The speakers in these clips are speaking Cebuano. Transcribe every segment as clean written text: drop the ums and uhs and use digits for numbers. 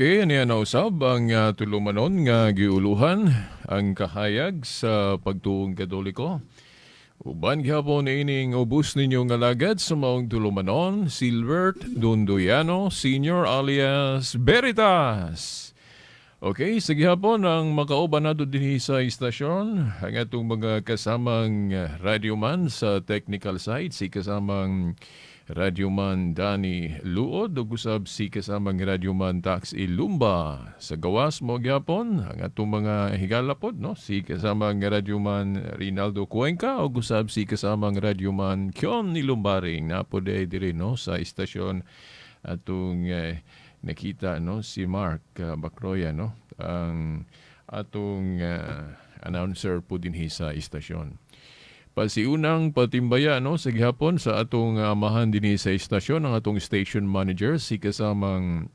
Okay, niya na usab ang tulumanon nga giuluhan ang kahayag sa pagtuong Katoliko. Uban gihapon ining ubos ninyo nga lagad sa maong tulumanon, Silbert Dondoyano Senior alias Veritas. Okay, sa gihapon ang makauban nato dinhi sa istasyon ang atong mga kasamang radyoman sa technical side, si kasamang radyoman Danny Luod ug usab si kasamang radyoman Tax Ilumba. Sa gawas mo gihapon ang atong mga higala pod, no, si kasamang radyoman Rinaldo Cuenca ug usab si kasamang radyoman Kion Ilumbaring na pod diri, no, sa istasyon atong nakita, no, si Mark Bacroya, no, ang atong announcer po dinhi sa istasyon. Pasiunang patimbaya, no, sa gihapon sa atong amahan dinhi sa istasyon, ang atong station manager, si kasamang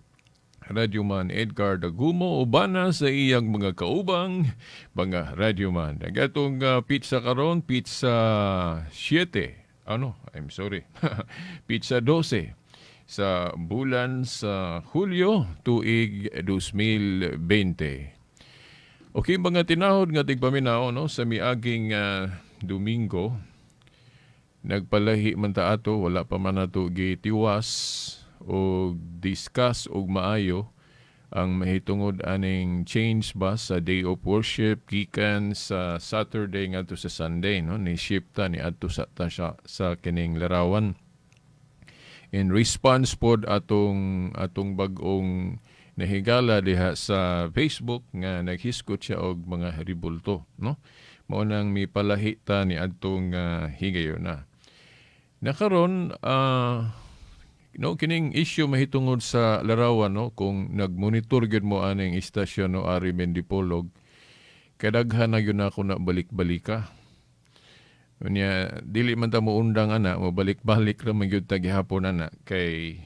radyoman Edgar Dagumo, ubana sa iyang mga kaubang mga radyoman. Ang atong petsa karon, petsa 7. Ano, I'm sorry. Petsa 12 sa bulan sa Hulyo, tuig 2020. Okay, mga tinahod nga tigpaminaw, no, sa miaging Domingo nagpalahi man ta ato, wala pa man nato gitiwas o discuss og maayo ang mahitungod aning change ba sa day of worship gikan sa Saturday ngadto sa Sunday, no? Ni shift ta ni adto sa ta siya sa kining larawan in response pod atong atong bag-ong nahigala diha sa Facebook nga naghiskot siya og mga ribulto, no? Mao nang mipalahi ta ni adtong higayon na nakaron, no, kining issue mahitungod sa larawan, no, kung nagmonitor gyud mo aning istasyon, no, Ari Mendipolog, kadaghan na gyud ako na balik-balika. Unya dili man ta mo undang ana, mo balik-balik ra man gyud ta gihapon ana, kay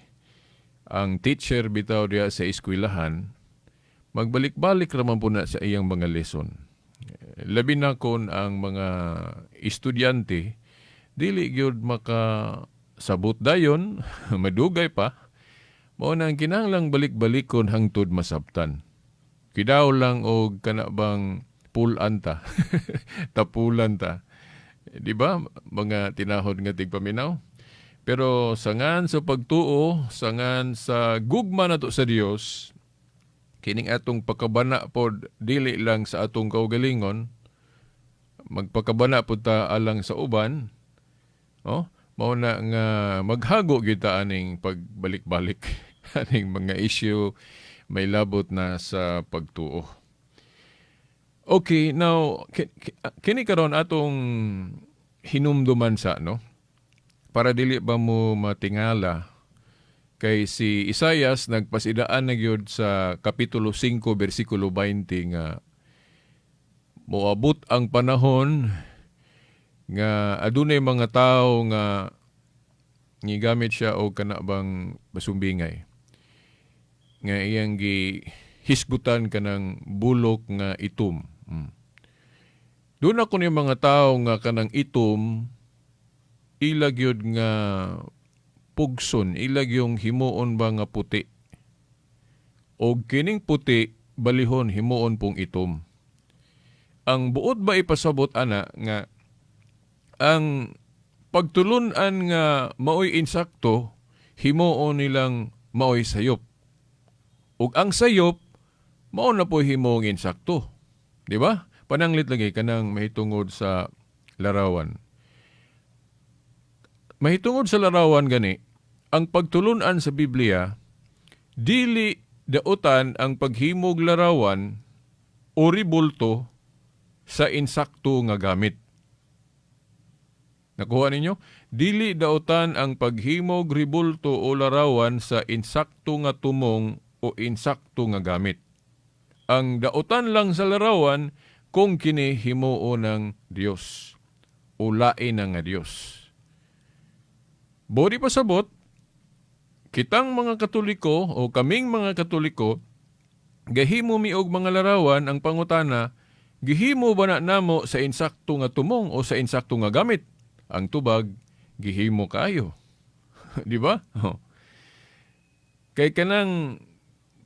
ang teacher bitaw diha sa eskwelahan magbalik-balik ra man po na sa iyang mga lesson. Labi na kon ang mga estudyante dili gyud maka sabot dayon, madugay pa, mao nang kinahanglang balik-balikon hangtod masabtan. Kidaw lang og kana bang pulan ta, tapulan ta. Di ba? Mga tinahod nga tigpaminaw. Pero sangan sa pagtuo, sangan sa gugma nato sa Dios, kining atong pakabana pod dili lang sa atong kaugalingon, magpakabana pod ta alang sa uban, oh, mao na nga maghago kita aning pagbalik-balik aning mga issue may labot na sa pagtuo. Okay, now kini karon atong hinumduman sa, no, para dili ba mo matingala, kay si Isayas nagpasidaan na gyud sa kapitulo 5 bersikulo 20 nga moabot ang panahon nga adunay mga tao nga gigamit siya og kana bang basumbingay nga iyang gi hisgutan kanang bulok nga itom. Doon ako ni mga tao nga kanang itom ila gyud nga pugson, ila yung himuon ba nga puti. O kining puti balihon himuon pong itom. Ang buot ba ipasabot ana nga ang pagtulunan nga maoy insakto, himuon nilang maoy sayop. Ug ang sayop mao na po himong insakto. Di ba? Pananglit lagi kanang mahitungod sa larawan. Mahitungod sa larawan gani, ang pagtulunan sa Biblia, dili dautan ang paghimog larawan o ribulto sa insakto nga gamit. Nakuha ninyo? Dili dautan ang paghimog ribulto o larawan sa insakto nga tumong o insakto nga gamit. Ang dautan lang sa larawan kung kini himuon ng Dios o lain na nga Dios. Bodi pasabot, kitang mga Katoliko o kaming mga Katoliko, gahimo mi og mga larawan, ang pangutana, gihimo ba na namo sa insakto nga tumong o sa insakto nga gamit? Ang tubag, gihimo kaayo. Di ba? Oh. Kay kanang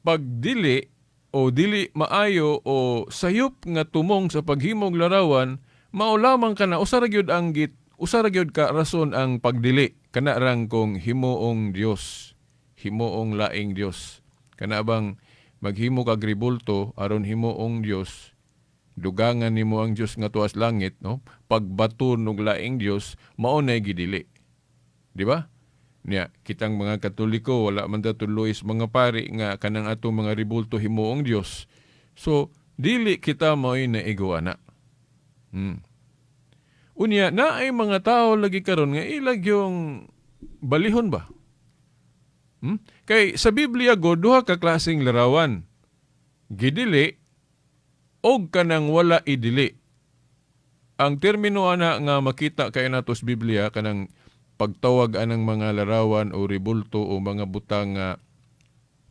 pagdili o dili maayo o sayop nga tumong sa paghimog larawan, mao lamang kana, usa ra gyud ka rason ang pagdili kana rang kung himuong Dios, himuong laing Dios. Kana bang maghimo kag rebulto aron himuong Dios, dugangan nimo ang Dios nga tuas langit, no? Pagbato og laing Dios, mao nay gidili. Di ba? Nya, kitang mga Katoliko, wala man ta tudloi sa mga pari nga kanang atong mga rebulto himuong Dios. So, dili kita mao'y naigo ana. Unya, naay mga tao lagi karon nga ilag yung balihon ba? Kay sa Biblia go, duha ka klaseng larawan. Gidili og kanang wala idili. Ang termino ana nga makita kay nato sa Biblia, kanang pagtawag anang mga larawan o rebulto o mga butang nga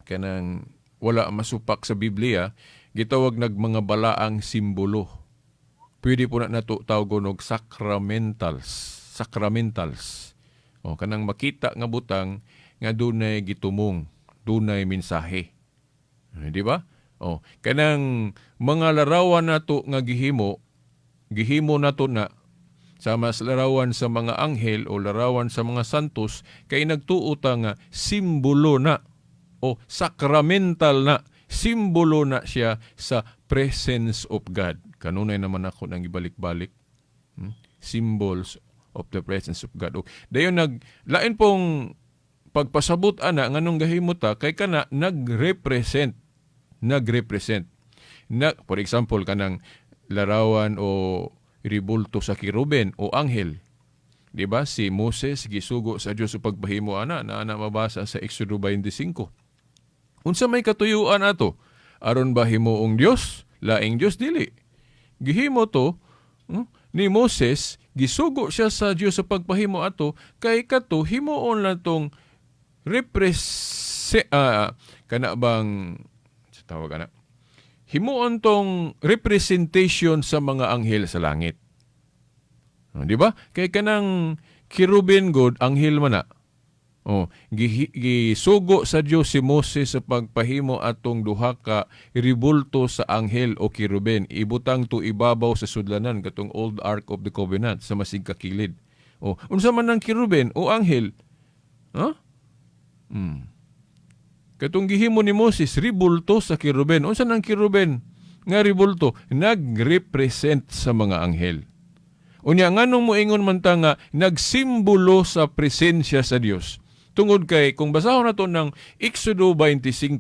kanang wala masupak sa Biblia, gitawag nag mga balaang simbolo. Pwede po na nato tawgon og sacramentals. Sacramentals. O kanang makita nga butang nga dunay gitumong, dunay mensahe. Eh, di ba? O kanang mga larawan nato nga gihimo, gihimo nato na sama sa larawan sa mga anghel o larawan sa mga santos, kay nagtuo ta nga simbolo na o sacramental na, simbolo na siya sa presence of God. Kanunay naman ako nang ibalik-balik. Symbols of the presence of God. O, dayon nag lain pong pagpasabot ana nganong gahimo ta, kay kana nagrepresent na, for example, kanang larawan o ribulto sa kiruben o anghel. Di ba? Si Moses gisugo sa Dios sa pagpahimo ana na ana mabasa sa Exodo 25. Unsa may katuyuan ato? Aron ba himuong Dios? Laing Dios, dili. Gihimo to ni Moses, gisugo siya sa Dios sa pagpahimo ato kay kato himuon lang tong represent, kana bang sa tawag ana, himuon tong representation sa mga anghel sa langit. Oh, di ba? Kay kanang kerubin god, anghel man na. Oh, gisugo sa Dios si Moses sa pagpahimo atong duha ka ribulto sa anghel o kerubin. Ibutang to ibabaw sa sudlanan, katong old Ark of the Covenant sa masig kakilid. Oh, unsa man ang kerubin o anghel? Huh? Katong gihimo ni Moses, ribulto sa kerubin. Unsa nang kerubin nga ribulto? Nagrepresent sa mga anghel. Unya, nganong moingon man ta nga nagsimbolo sa presensya sa Dios? Tungod kay kung basahon nato ng Exodo 25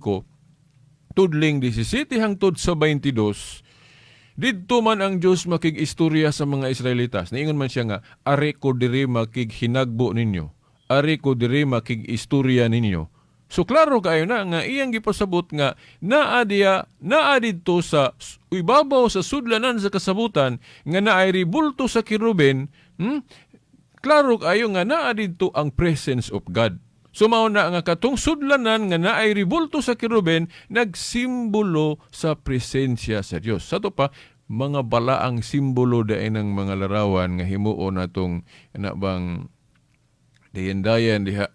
tudling 17 hangtod sa 22, didto man ang Dios makig-istorya sa mga Israelitas. Niingon man siya nga, "Ari ko diri makighinagbo ninyo. Ari ko diri makig-istorya ninyo." So klaro kayo na nga iyang gipasabot nga naa diya, naa didto sa ibabaw sa sudlanan sa kasabutan nga naay ribulto sa kiruben, Klaro kayo nga naa didto ang presence of God. So mao na nga katong sudlanan nga naay ribulto sa kiruben, nagsimbolo sa presensya sa Dios. Sa to pa, mga balaang simbolo dayon ng mga larawan nga himuon natong na bang dayan-dayan diha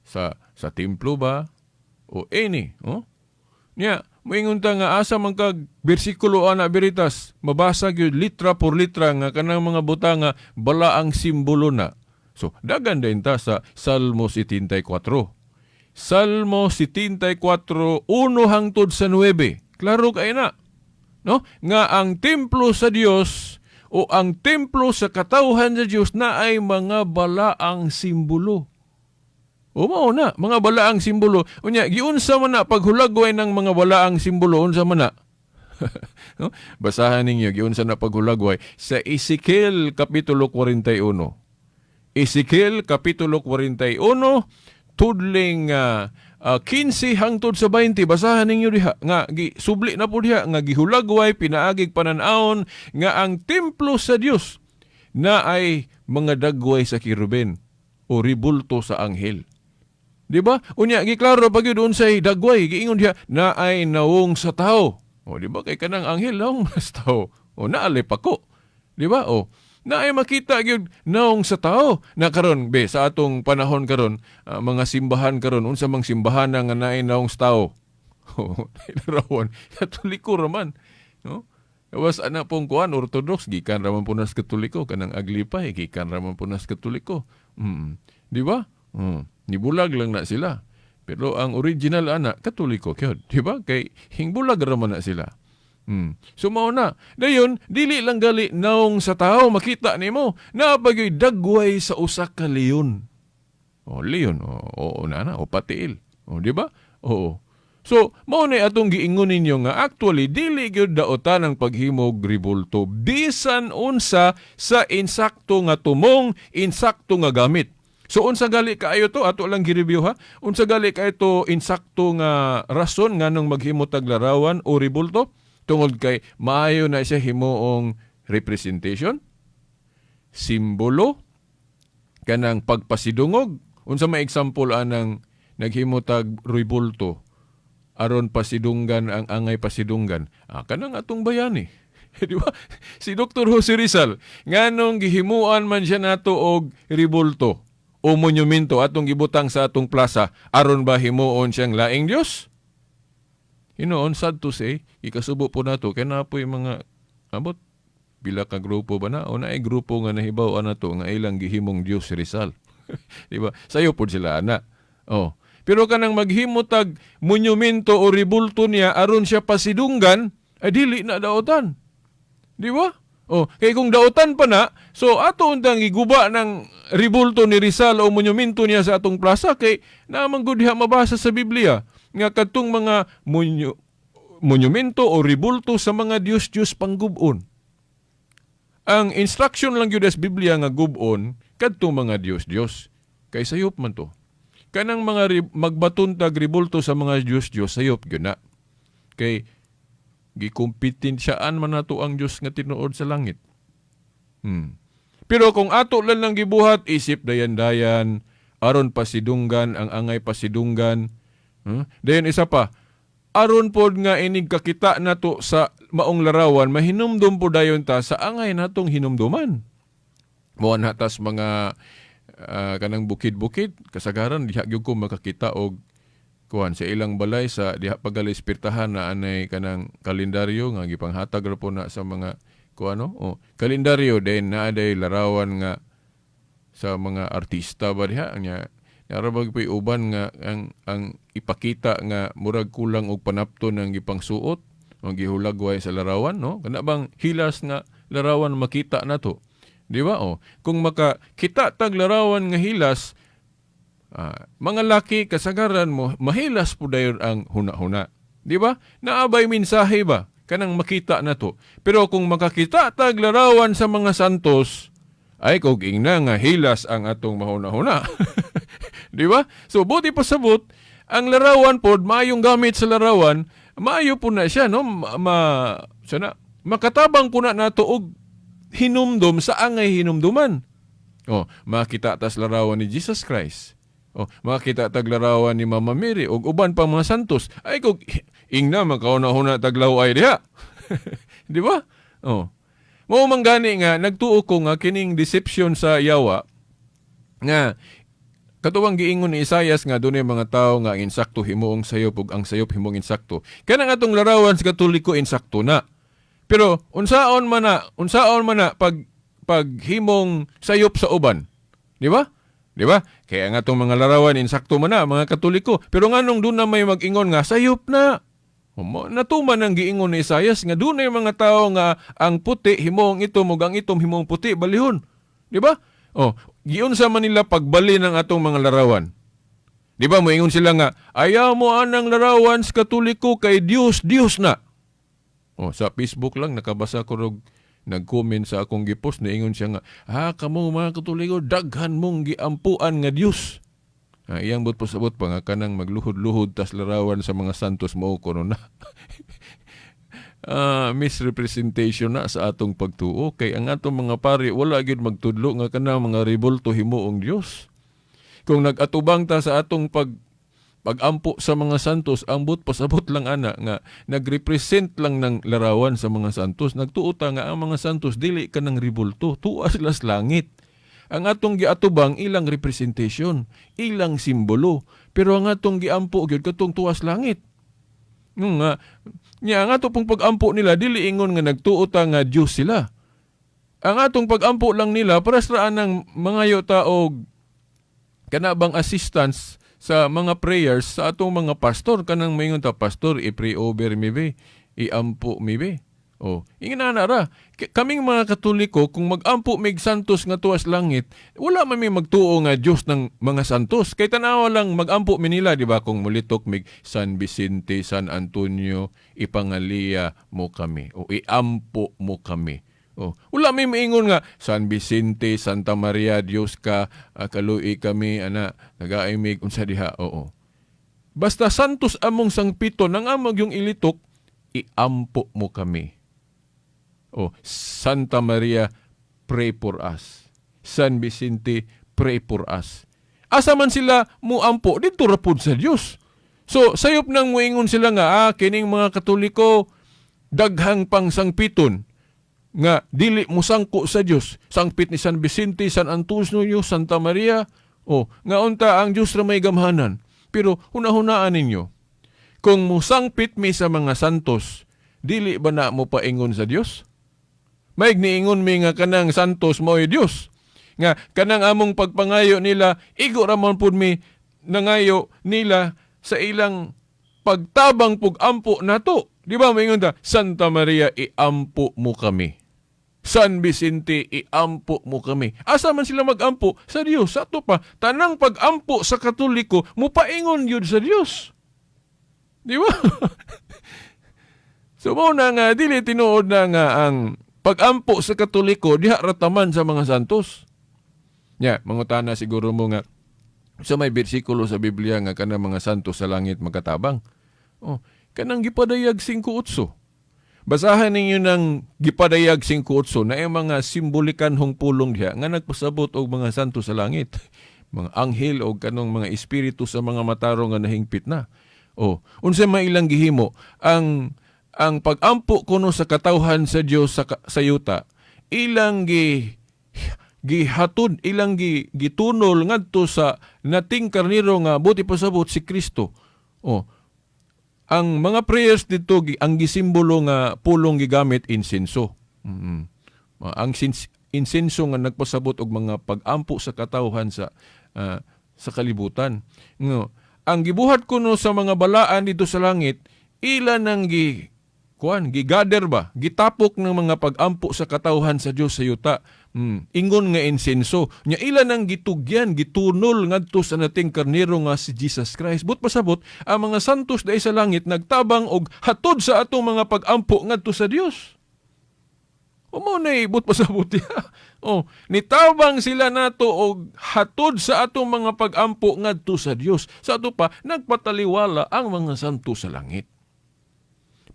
sa templo ba o any, oh? Nya, moingon ta nga asa man kag bersikulo ana, Veritas, mabasa gyud litra por litra nga kanang mga butang nga balaang simbolo na. So, dagan din ta sa Salmo 74. Salmo 74, 1 hangtod sa 9. Klaro kay na. No? Nga ang templo sa Dios o ang templo sa katawhan sa Dios na ay mga balaang simbolo. O mao na, mga balaang simbolo. Unya, giunsa man na paghulagway ng mga balaang simbolo, unsa man na? No? Basahan ninyo, giunsa na paghulagway sa Ezekiel Kapitulo 41. Ezekiel Kapitulo 41, tudling 15 hangtod sa 20, basahan ninyo diha nga gi subli na po diha nga gihulagway pinaagig panan-awon nga ang templo sa Dios na ay mga dagway sa kiruben o ribulto sa anghel. Di ba? Unya, giklaro pa gyud unsay dagway, giingon diha na ay nawong sa tao. O di ba, kay kanang anghel nawong sa tao. O naali pa ko. Di ba? O na ay makita gyud nawong sa tao. Na karon be sa atong panahon karon, mga simbahan karon, unsa mang simbahan nga naay nawong sa tao? Larawan Katoliko raman, no? Gawas ana pong kuan, Orthodox, gikan raman po nas Katoliko. Kanang Aglipay, gikan raman po nas Katoliko. Di ba? Nibulag lang na sila. Pero ang original ana, Katoliko gyud, di ba? Kay hingbulag raman na sila. So mao na. Dayon, dili lang gali naong sa tao makita nimo. Naa pa gyoy dagway sa usa ka leon. Oh, leon. Oh, oo na na. O patiil. Oh, di ba? Oo. So, mao na atong giingon ninyo nga actually dili gyud daotan ang paghimog ribulto bisan unsa sa insakto nga tumong, insakto nga gamit. So unsa gali kaayo to, ato lang gi-review ha. Unsa gali kaayo to insakto nga rason nganong maghimo tag larawan o ribulto? Tungod kay maayo na siya himuong representation, simbolo, kanang pagpasidungog. Unsa may example anang naghimo tag ribulto aron pasidunggan ang angay pasidunggan? Ah, kanang atong bayani. Di ba? Si Dr. Jose Rizal, nganong gihimuan man siya nato og ribulto o monumento atong gibutang sa atong plaza, aron ba himuon siyang laing Dios? Hinuon, sad to say, ikasubo po nato kay naa poy mga abot pila ka grupo ba na o naay grupo nga nahibaw nato nga ilang gihimong Dios si Rizal. Di ba? Sayo pod sila ana. Oh. Pero kanang maghimo tag monumento o ribulto niya aron siya pasidunggan, ay dili na daotan. Di ba? Oh, kay kung daotan pa na, so ato untang giguba ng ribulto ni Rizal o monumento niya sa atong plaza kay naman gud diha mabasa sa Biblia nga kadtong mga monumento o ribulto sa mga Dios-Dios panggub-on. Ang instruction lang gyud sa Biblia nga gub-on kadtong mga Dios-Dios. Kay sayop man to. Kanang mga magbaton tag ribulto sa mga Dios-Dios, sayop gyud na. Kay gikumpetensyahan man nato ang Dios nga tinuod sa langit. Pero kung ato lang lang gibuhat isip dayan-dayan aron pasidunggan ang angay pasidunggan. Dayon isa pa, aron pod nga inig kakita nato sa maong larawan, mahinumdum po dayon ta sa angay natong hinumduman. Mo na tas mga kanang bukid-bukid, kasagaran diha gyud ko makakita og kuan sa ilang balay sa diha pagalis pirtahan na anay kanang kalendaryo nga gipanghatag ra po na sa mga kuano, oh, kalendaryo din na aday larawan nga sa mga artista ba diha nya. Nara ba po'y uban nga ang ipakita nga murag kulang og panapton ang gipangsuot ang gihulagway sa larawan, no? Kana bang hilas nga larawan makita nato, di ba? Oh, kung makakita tag larawan nga hilas, mga laki kasagaran mo mahilas po dayon ang huna-huna, di ba? Naabay mensahe ba kanang makita nato? Pero kung makakita tag larawan sa mga santos, ay kog ingna nga hilas ang atong mahuna-huna. Di ba? So buti pasabot, ang larawan pod, maayong gamit sa larawan, maayo po na siya, no? Sana makatabang po na nato og hinumdum sa angay hinumduman. Oh, makita tas larawan ni Jesus Christ. Oh, makita tag larawan ni Mama Mary ug uban pa mga santos. Ay kog ingna makauna-huna taglaw ay diha. Di ba? Oh. Mao man gani nga nagtuo ko nga kining deception sa yawa nga katuwang giingon ni Isayas nga dunay mga tawo nga ang insakto himuong sayop ug ang sayop himuong insakto. Kanang atong larawan sa Katoliko, insakto na. Pero unsaon man na pag paghimong sayop sa uban? Di ba? Di ba? Kaya nga itong mga larawan, insakto man na, mga Katoliko. Pero nganong doon na may mag-ingon nga, sayop na. Natuman ang giingon ni Isayas nga doon na mga tao nga ang puti himong itom ug ang itom himong puti balihon. Di ba? Oh, giunsa man nila pagbali ng atong mga larawan. Di ba moingon sila nga ayaw mo anang larawan sa Katoliko kay Dios Dios na. Oh, sa Facebook lang nakabasa ko rog nag-comment sa akong gipost, niingon siya nga, "Ah, kamo mga Katoliko, daghan mong giampuan nga Dios." Ah, iyang but pasabot pa nga kanang magluhod-luhod tas larawan sa mga santos mao kuno na. Ah, misrepresentation na sa atong pagtuo kay ang atong mga pari wala gyud magtudlo nga kanang mga rebulto himuong Dios. Kung nag-atubang ta sa atong pagampo sa mga santos, ang but pasabot lang ana nga nagrepresent lang ng larawan sa mga santos. Nagtuo ta nga ang mga santos dili kanang rebulto, tuwa sila sa langit. Ang atong giatubang ilang representation, ilang simbolo, pero ang atong giampo gyud katong tuwas langit. Nga nya ang ato pong pag-ampo nila, dili ingon nga nagtuo ta nga Dios sila. Ang atong pag-ampo lang nila para sa anang mangayo ta og kana bang assistance sa mga prayers sa atong mga pastor, kanang maingon ta, "Pastor, i-pray over mi be, iampo mi be." Oh, ingana ra. Kaming mga Katoliko, kung mag-ampo mig santos nga tuas langit, wala man mi magtuo nga Dios ng mga santos. Kay tanawa lang mag-ampo mi nila, di ba? Kung mulitok mig "San Vicente, San Antonio, ipangaliya mo kami o iampo mo kami." Oh, wala may maingon nga "San Vicente, Santa Maria, Dios ka, kaluoy kami ana, nagaimig unsa diha." Oo. Basta santos among sangpiton nang among yung ilitok, "Iampo mo kami." Oh, "Santa Maria, pray for us. San Vicente, pray for us." Asa man sila muampo, dito ra pud sa Dios. So, sayop nang muingon sila nga, kining mga Katoliko, daghang pang sangpiton, nga dili musangko sa Dios. Sangpit ni San Vicente, San Antonio, Santa Maria, oh, nga unta ang Dios ra may gamhanan. Pero hunahunaan ninyo, kung musangpit mi sa mga santos, dili ba na mo paingon sa Dios? May niingon mi nga kanang santos mo'y Dios. Nga kanang among pagpangayo nila, igo ra man pud mi nangayo nila sa ilang pagtabang pug-ampo nato. Di ba maingon ta, "Santa Maria, iampo mo kami. San Vicente, iampo mo kami." Asa man sila magampo? Sa Dios. Sa ato pa, tanang pag-ampo sa Katoliko, mupaingon yun sa Dios. Di ba? So mao na nga dili tinuod na nga ang pag-ampo sa Katoliko diha rataman sa mga santos. Nya, mangutana siguro mo nga sa may bersikulo sa Biblia nga kanang mga santos sa langit makatabang. Oh, kanang gipadayag 5:8. Basahan ninyo ng gipadayag 5:8 na yung mga simbolikanhong pulong diha nga nagpasabot og mga santo sa langit. Mga anghel o kanong mga espiritu sa mga matarong nga nahingpit na. Oh, unsa may ilang gihimo? Ang pag-ampo kuno sa katawhan sa Dios sa yuta, ilang gihatod, ilang gitunol ngadto sa nating karniro nga buot pasabot si Kristo. Oh, ang mga prayers dito, ang gisimbolo nga pulong gigamit, insenso. Ang insenso nga nagpasabot og mga pag-ampo sa katawhan sa kalibutan. Ngo, ang gibuhat kuno sa mga balaan dito sa langit, ila nang gi kuan, gigather ba, gitapok ng mga pag-ampo sa katawhan sa Dios sa yuta. Ingon nga insenso. Nya ila nang gitugyan, gitunol ngadto sa nating karnero nga si Jesus Christ. But pasabot, ang mga santos dai sa langit nagtabang og hatod sa atong mga pag-ampo ngadto sa Dios. O mo na but pasabot ya. Oh, nitabang sila nato og hatod sa atong mga pag-ampo ngadto sa Dios. Sa ato pa nagpataliwala ang mga santo sa langit.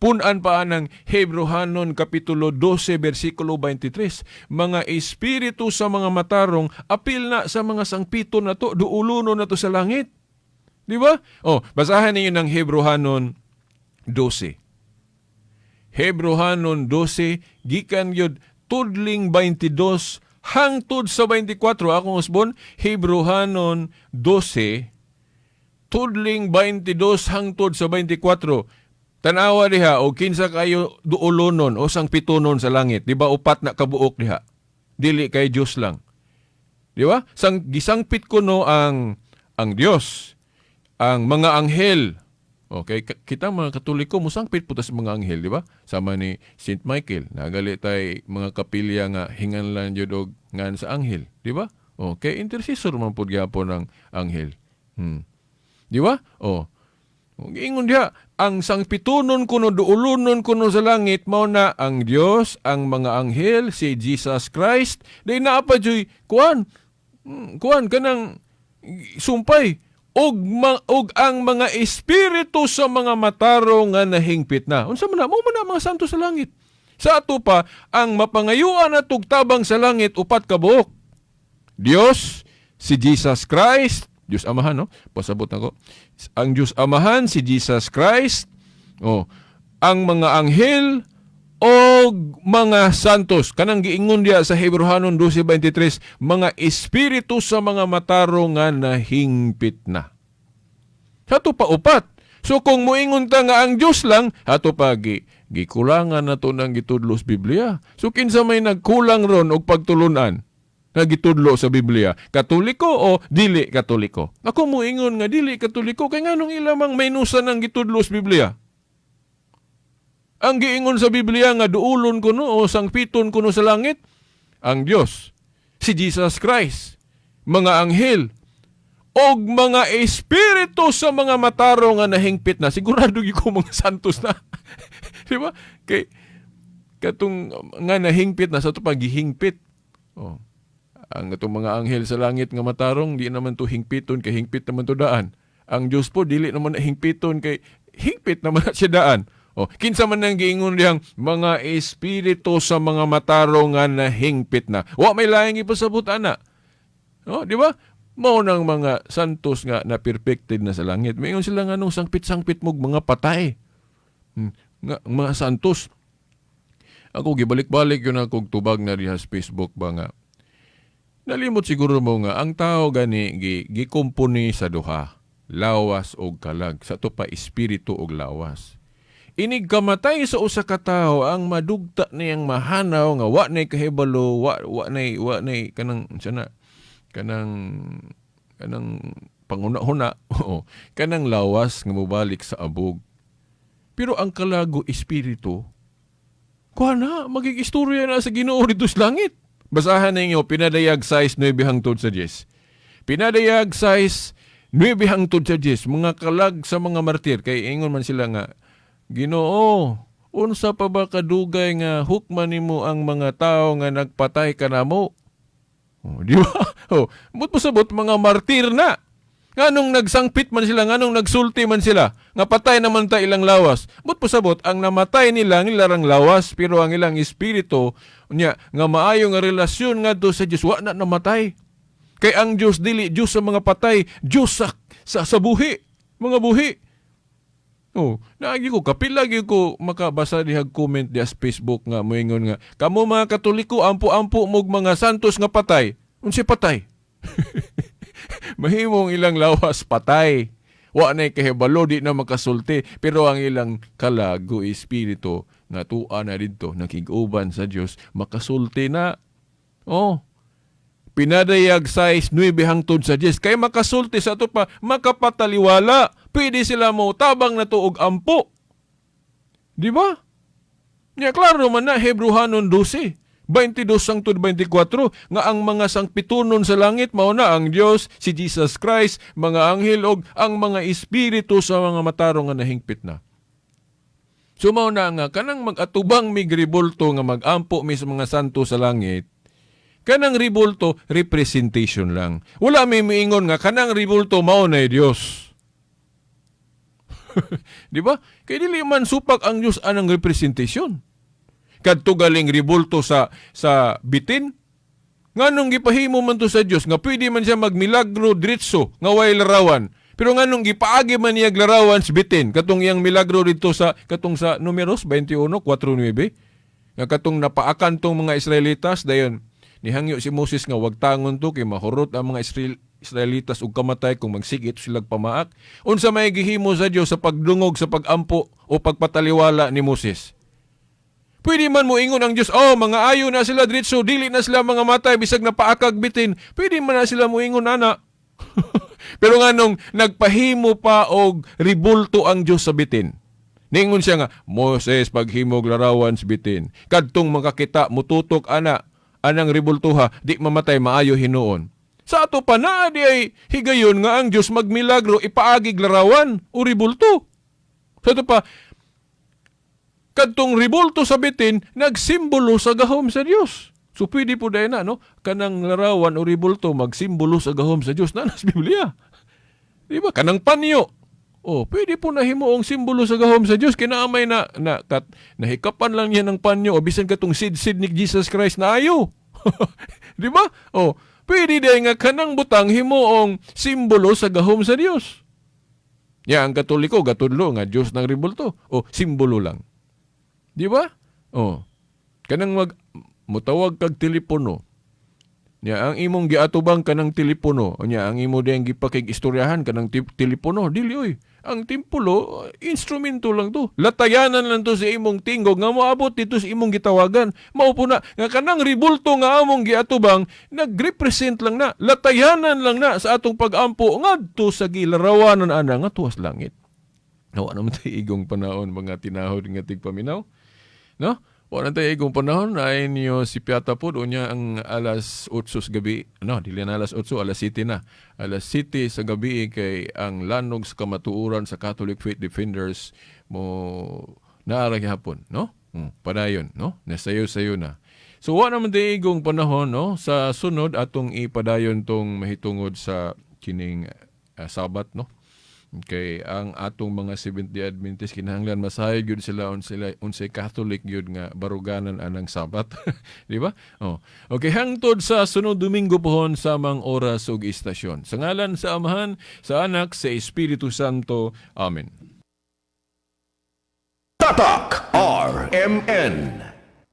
Punan pa ng Hebrohanon Kapitulo 12 versikulo 23, mga espiritu sa mga matarong apil na sa mga sangpito na to, duuluno na to sa langit. Di ba? Oh, basahan ninyo ng Hebrohanon 12. Hebrohanon 12 gikan yun tudling 22 hangtod sa 24. Akong usbon, Hebrohanon 12 tudling 22 hangtod sa 24. Tanawa diha o kinsa kayo duolonon o sangpitonon sa langit, di ba upat na kabuok diha? Dili kay Dios lang. Di ba? Sang gisangpit kuno ang Dios, ang mga anghel. Okay, kita mga Katoliko musangpit po ta sa mga anghel, di ba? Sama ni Saint Michael, nagali tay mga kapilya nga hinganlan jud og ngan sa anghel, di ba? Okay, intercessor man pud gyapon ang anghel. Di ba? Oh. Giingon diha, ang sangpitunon kuno, duulunon kuno sa langit mao na ang Dios, ang mga anghel, si Jesus Christ. Di naa pa juy kuan. Kuan kanang sumpay og ang mga espiritu sa mga matarong nga nahingpit na. Unsa man na? Mao man na mga santo sa langit. Sa ato pa, ang mapangayuan na tabang sa langit, upat ka buok. Dios, si Jesus Christ, Diyos Amahan, no? Pasabot nako. Ang Diyos Amahan, si Jesus Christ, oh, ang mga anghel, og mga santos. Kanang giingon diya sa Hebrohanon 12:23, mga espiritu sa mga matarong nga nahingpit na. Sa ato pa upat. So kung moingon ta nga ang Dios lang, ato pa gikulangan na to ng gitudlo sa Biblia. So kinsa may nagkulang ron og pagtulunan na gitudlo sa Biblia? Katoliko o dili Katoliko? Ako moingon nga dili Katoliko kay nganong ila mang minusan ang gitudlo sa Biblia? Ang giingon sa Biblia nga duulon kuno o sangpiton kuno sa langit, ang Dios, si Jesus Christ, mga anghel, og mga espiritu sa mga matarong nga nahingpit na. Sigurado gyud ko mga santos na. Di ba? Kay katong nga nahingpit na sa ato pagihingpit. Oh. Ang atong mga anghel sa langit nga matarong di naman to hingpiton kay hingpit naman to daan. Ang Dios po dili naman na hingpiton kay hingpit naman na siya daan. Oh, kinsa man nang giingon diyang mga espiritu sa mga matarong nga nahingpit na. Wa may laing ipasabot ana. Oh, di ba? Mao nang mga santos nga na perfected na sa langit. Mayon sila nga nung sangpit-sangpit mo mga patay. Nga, mga santos. Ako gibalik-balik yun akong tubag na diha sa Facebook ba nga. Nalimot siguro mo nga ang tao gani gikumpuni sa duha, lawas og kalag, sa to pa espiritu og lawas. Inig kamatay sa usa ka tawo, ang madugta niyang mahanaw nga wa nay kahibalo, wa nay kanang unsa na kanang panguna-huna, oo, kanang lawas nga mobalik sa abog. Pero ang kalago espiritu, kuha na, magig istorya na sa Ginoo dito sa langit. Basahan ninyo, Pinadayag 6, 9 hangtod sa 10. Pinadayag 6, 9 hangtod sa 10, mga kalag sa mga martir, kay ingon man sila nga, "Ginoo, unsa pa ba kadugay nga hukman nimo ang mga tao nga nagpatay kanamo?" Oh, di ba? Oh, but pasabot mga martir na. Nganong nagsangpit man sila, nganong nagsulti man sila, nga patay naman ta ilang lawas. But pasabot, ang namatay nila ang ilang lawas, pero ang ilang espiritu, nya, nga maayo nga relasyon ngadto sa Dios, wa na namatay. Kay ang Dios dili Dios sa mga patay, Dios sa buhi, mga buhi. Oh, naagi ko kapil lagi ko makabasa dihag comment diha sa Facebook nga moingon nga kamo mga Katoliko ampo-ampo mog mga santos nga patay. Unsay patay? Mahimong ilang lawas patay. Wa nay kahibalo, di na makasulti, pero ang ilang kalago espiritu nga tua na didto nakig-uban sa Dios makasulti na. Oh. Pinadayag 6, 9 hangtod sa 10. Kay makasulti sa ato pa, makapataliwala. Pwede sila mo tabang na og ampo. Di ba? Ya, klaro man na, Hebreohanon 12, 22 hangtod 24, nga ang mga sangpitunon sa langit mao na ang Dios, si Jesus Christ, mga anghel og ang mga espiritu sa mga matarong nga nahingpit na. So mao na nga kanang mag-atubang mig rebulto nga mag-ampo mi sa mga santo sa langit, kanang rebulto representation lang. Wala may miingon nga kanang rebulto mao na Dios. Di ba? Kay dili man supak ang Dios anang representation. Kadto galing rebulto sa bitin, nganong gipahimo man to sa Dios nga pwede man siya magmilagro diretso nga way larawan? Pero nganong gipaagi man niya larawan sa bitin katong iyang milagro dito sa katong sa Numeros 21:4-9, nga katong napaakan tong mga Israelitas, dayon nihangyo si Moses nga wag tangon to kay mahurot ang mga Israelitas og kamatay kung magsigit sila pamaak. Unsa may gihimo sa Dios sa pagdungog sa pagampo o pagpataliwala ni Moses? Pwede man mo ingon ang Dios, "Oh, mga ayo na sila diretso, dili na sila mga matay bisag napaakag bitin." Pwede man na sila moingon ana. Pero nganong nagpahimo pa og ribulto ang Dios sa bitin? Ningon siya nga, "Moses, paghimog larawan sa bitin. Kadtong makakita, mututok ana, anang ribultuha, di mamatay, maayo hinuon." Sa ato pa na di ay higayon nga ang Dios magmilagro ipaagig larawan o ribulto. Sa ato pa, kadtong ribulto sa bitin, nagsimbolo sa gahom sa Dios. So pwede po dahil na, no? Kanang larawan o ribulto, magsimbolo sa gahom sa Dios. Na sa Biblia. Di ba? Kanang panyo. Oh, pwede po na himuong simbolo sa gahom sa Dios. Kinaamay na kat, nahikapan lang niya ng panyo o bisan katong sid-sid ni Jesus Christ na ayo. Di ba? Oh, pwede din nga kanang butang himuong simbolo sa gahom sa Dios. Ya, ang Katoliko gatudlo nga Dios ng ribulto o simbolo lang. Di ba? Oh. Kanang mutawag kag telepono. Nya ang imong giatubang kanang telepono, nya ang imo diyang gipakig-istoryahan kanang telepono, dili oy. Ang timpulo, instrumento lang to. Latayanan lang to sa imong tingog nga moabot dito sa imong gitawagan. Mao po na nga kanang ribulto nga among giatubang nagrepresent lang na. Latayanan lang na sa atong pag-ampo ngadto sa gilarawanan ana nga tuwas langit. No, ano man tayo igong panahon, mga tinahod nga tigpaminaw? No? Wala tayo igong panahon ay niyo si Piata pod unya ang alas 8 sa gabi. No, dili na alas 8, alas 7 na. Alas 7 sa gabi kay ang lanog sa kamatuoran sa Catholic Faith Defenders mo naara gihapon, no? Padayon, no? Nasayo-sayo na. So wa naman tayo igong panahon, no? Sa sunod atong ipadayon tong mahitungod sa kining Sabat, no? Kay ang atong mga Seventh-day Adventist, kinahanglan masayod gyud sila unsay unsay Catholic gyud nga baruganan anang Sabat. Di ba? Oh. Okay, hangtod sa sunod Domingo pohon sa samang oras ug istasyon. Sa ngalan sa Amahan, sa Anak, sa Espiritu Santo. Amen. Tatak RMN.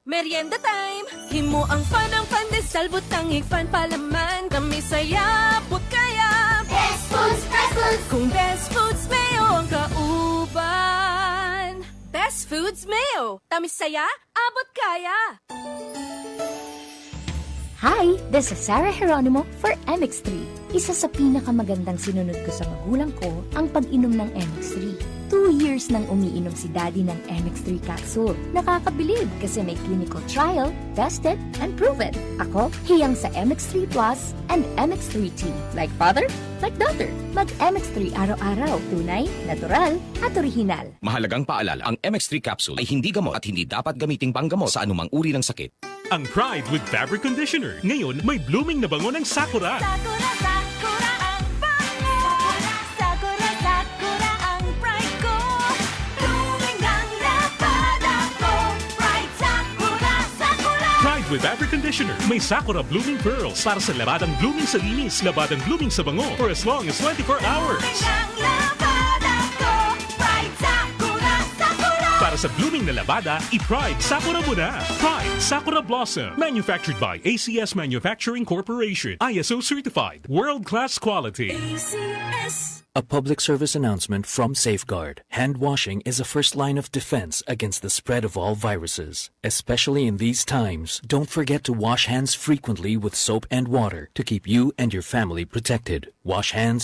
Merienda time! Himo ang fan ang pandesal, butang fan palaman. Kami saya, abot kaya. Best Foods, Best Foods! Kung Best Foods Mayo ang kauban. Best Foods Mayo. Tamis saya, abot kaya. Hi, this is Sarah Geronimo for MX3. Isa sa pinakamagandang sinunod ko sa magulang ko ang pag-inom ng MX3. 2 years nang umiinom si Daddy ng MX3 capsule. Nakakabilib kasi may clinical trial, tested, and proven. Ako, hiyang sa MX3 Plus and MX3 Tea. Like father, like daughter. Mag MX3 araw-araw. Tunay, natural, at original. Mahalagang paalala, ang MX3 capsule ay hindi gamot at hindi dapat gamiting panggamot sa anumang uri ng sakit. Ang Pride with Fabric Conditioner. Ngayon, may blooming na bango ng sakura. Sakura, sakura ang bango. Sakura, sakura ang pride ko. Blooming ang labada ko. Pride, sakura, sakura. Pride with Fabric Conditioner. May sakura blooming pearls para sa labadang blooming sa linis, labadang blooming sa bango for as long as 24 hours. Blooming ang labada ko. Pride, sakura, sakura. Para sa blooming na labada, i-Pride Sakura mo na. Pride Sakura Blossom. Manufactured by ACS Manufacturing Corporation. ISO certified. World-class quality. ACS. A public service announcement from Safeguard. Hand washing is a first line of defense against the spread of all viruses. Especially in these times, don't forget to wash hands frequently with soap and water to keep you and your family protected. Wash hands.